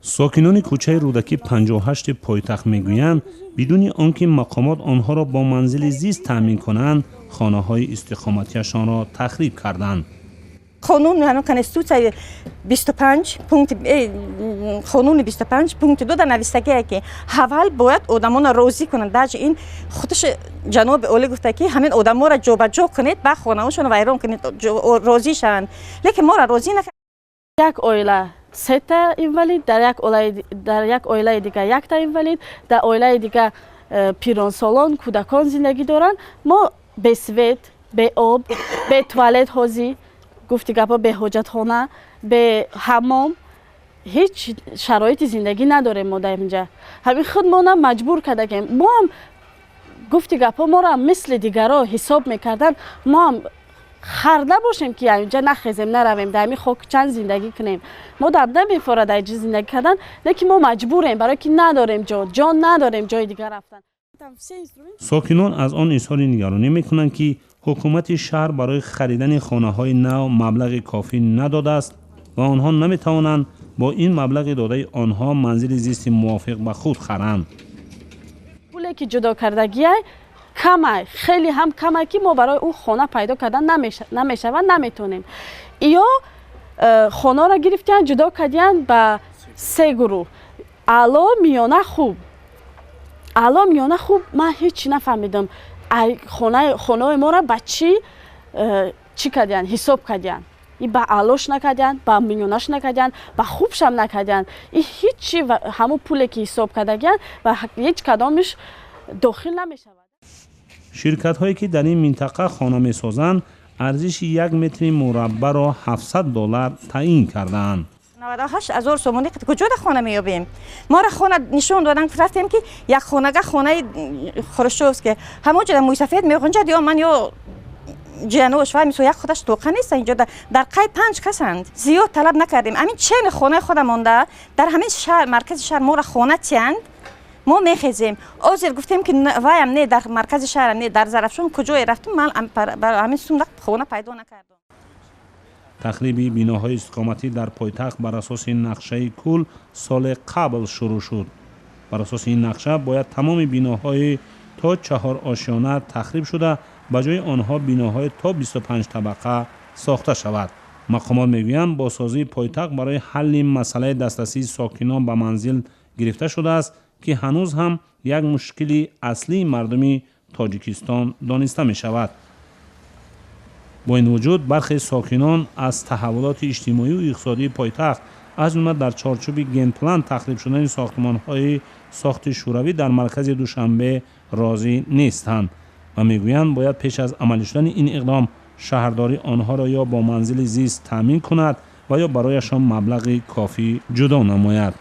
Сокинони кӯчаи Рӯдакӣ 58 пойтахт мегӯянд, бидуни он ки мақомот онҳоро бо манзили зист таъмин кунанд, хонаҳои истиқоматиашонро тахриб карданд. Қонун, Конститутсияи 25 пункт, қонуни 25 пункти 2 да навистагие, ки аввал бояд одамонро розӣ кунанд. Даже ин худаш ҷаноби олӣ гуфта, ки ҳамин одаморо ҷобаҷо кунед, баъд хонаҳошонро вайрон кунед, розӣ шаванд, лекин моро розӣ накард. Як оила сета инвалид, дар як оилаи дигар якта инвалид, дар оилаи дигар пиронсолон, кӯдакон зиндагӣ доранд. Мо бе свет, бе об, бе туалет, ҳозӣ гуфти гапҳо, бе ҳоҷатхона, бе ҳаммом, ҳеҷ шароити зиндагӣ надорем. Мо дар инҷа ҳамин худмона маҷбур кардагем. Мо ҳам, гуфти гапҳо, моро ҳам мисли дигарро ҳисоб мекарданд. Мо ҳам хар набошем, ки инҷа нахезем, наравем, дар ҳамин хок чанд зиндагӣ кунем. Мо дар намефорад дар инҷа зиндагӣ кардан, лекин мо маҷбурем, барое ки надорем ҷо, надорем ҷои дигар рафтан. Сокинон аз он изҳори нигаронӣ мекунанд, ки ҳукумати шаҳр барои харидани хонаҳои нав маблағи кофӣ надодааст ва онҳо наметавонанд бо ин маблағи додаи онҳо манзили зисти мувофиқ ба худ харанд. Пуле ки ҷудо кардагиай, камай, хеле ҳам камай, ки мо барои ӯ хона пайдо кардан намешавад, наметонем. Ё хонаро гирифтиянд, ҷудо кардиянд ба се гурӯҳ: аъло, миёна, хуб. Аъло, миёна, хуб, ман ҳеҷ нафаҳмидам, хонаҳои моро ба чӣ чӣ кардиянд, ҳисоб кардиянд. И ба аълош накардиянд, ба миёнаш накардиянд, ба хубшам накардиянд. И ҳичи ҳамон пуле ки ҳисоб кардагиянд, ба ҳеҷ кадомиш дохил намешавад. Ширкатҳое, ки дар ин минтақа хона месозанд, арзиши як метри мураббаъро 700 доллар таъин кардаанд. 98 ҳазор сомонӣ куҷода хона меёбем? Моро хона нишон доданд, рафтем, ки як хонага, хонаи хрущёвский, ҳамон ҷода мӯйсафед меғунҷад ё ман ё ҷиянош ва мисол як худаш тоқа нест. Инҷо дар қай панҷ касанд. Зиёд талаб накардем, ҳамин чени хонаи худа монда, дар ҳамин шаҳр, маркази шаҳр моро хона тиянд, мо мехезем. Озир гуфтем, ки ваям не, дар маркази шаҳрам не, дар Зарафшон куҷое рафтем, ман ҳамин сумда хона пайдо накардам. Тахриби биноҳои истиқоматӣ дар пойтахт бар асоси нақшаи кул соли қабл шурӯъ шуд. Бар асоси ин нақша бояд тамоми биноҳои то чаҳор ошёна тахриб шуда, ба ҷои онҳо биноҳои то 25 табақа сохта шавад. Мақомот мегӯянд, бозсозии пойтахт барои ҳалли масъалаи дастрасии сокинон ба манзил гирифта шудааст, ки ҳанӯз ҳам як мушкили аслии мардуми Тоҷикистон дониста мешавад. Бо ин вуҷуд, бархе сокинон аз таҳаввулоти иҷтимоию иқтисодии пойтахт, аз ҷумла дар чорчӯби генплан тахриб шудани сохтмонҳои сохти шӯравӣ дар маркази Душанбе розӣ нестанд ва мегӯянд, бояд пеш аз амалӣ шудани ин иқдом шаҳрдорӣ онҳоро ё бо манзили зист таъмин кунад ва ё барояшон маблағи кофӣ ҷудо намояд.